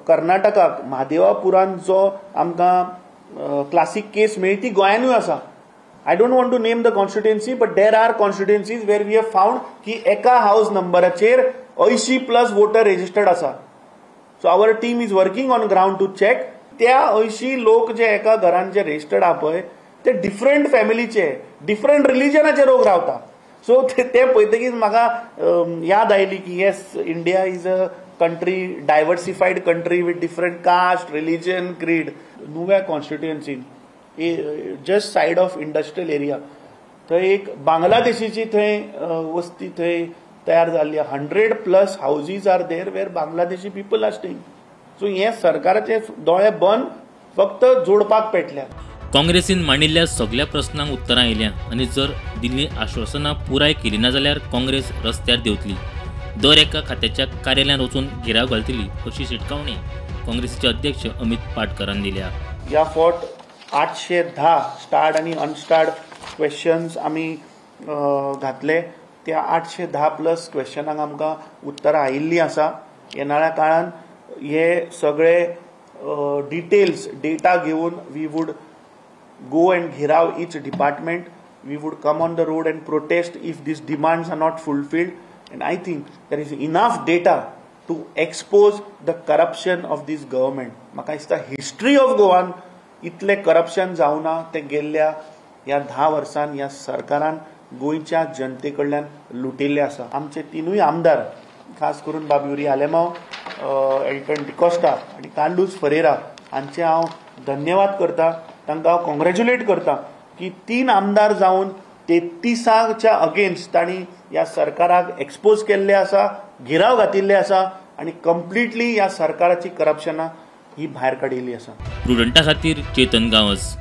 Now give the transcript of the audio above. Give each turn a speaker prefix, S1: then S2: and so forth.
S1: कर्नाटकाक म्हादेवापुरान जो आमकां क्लासीक केस मेळ्ळी ती गोंयानूय आसा. I don't want to name the constituency, but there are constituencies where we have found की एका हावस नंबराचेर 80 प्लस वोटर रजिस्टर्ड आसा. So our team is working on ground to check. त्या 80 लोक जे एका घरान जे रजिस्टर्ड आहा पळय ते डिफरंट फॅमिलीचे, डिफरंट रिलिजनाचे लोक रावता. सो ते पळयतकीच म्हाका याद आयली की yes, India is a country, diversified country with different caste, religion, creed. Nuvem कॉन्स्टिट्युएन्सीन just side of industrial area थंय एक बांगलादेशीची थंय वस्ती थंय तयार जाल्ली. 100 plus houses are there where Bangladeshi people are staying. So हे सरकाराचे दोळे बंद फक्त जोडपाक पेटल्या.
S2: काँग्रेसीन मांडिल्ल्या सगळ्या प्रस्नांक उत्तरां आयल्या आनी जर दिल्ली आश्वासनां पुराय केली ना जाल्यार काँग्रेस रस्त्यार देंवतली, दर एका खात्याच्या कार्यालयांत वचून घेराव घालतली अशी शिटकावणी काँग्रेसीचे अध्यक्ष अमित पाटकरान दिल्या.
S1: ह्या फावट 810 स्टार्ड आनी अनस्टार्ड क्वेश्चन्स आमी घातले. त्या 810 प्लस क्वेश्चनांक आमकां उत्तरां आयिल्लीं आसा. येणाऱ्या काळान हे सगळे डिटेल्स डेटा घेवन we would go and gherao each department. We would come on the road and protest if these demands are not fulfilled. And I think there is enough data to expose the corruption of this government. म्हाका दिसता history of गोवान इतलें corruption जावना तें गेल्ल्या ह्या 10 वर्सान ह्या सरकारान गोंयच्या जनते कडल्यान लुटिल्लें आसा. आमचे तिनूय आमदार, खास करून बाब युरी आलेमांव, एल्टन डिकोस्टा आनी कार्लूस फरेरा हांचे हांव धन्यवाद करता. तांकां हांव कॉंग्रेच्युलेट करता की 3 आमदार जावन 33च्या अगेन्स्ट तांणी ह्या सरकाराक एक्सपोज केल्ले आसा, घेराव घातिल्ले आसा आनी कंप्लिटली ह्या सरकाराची करप्शनां ही भायर काडिल्ली आसा.
S2: प्रुडंटा खातीर चेतन गांवस.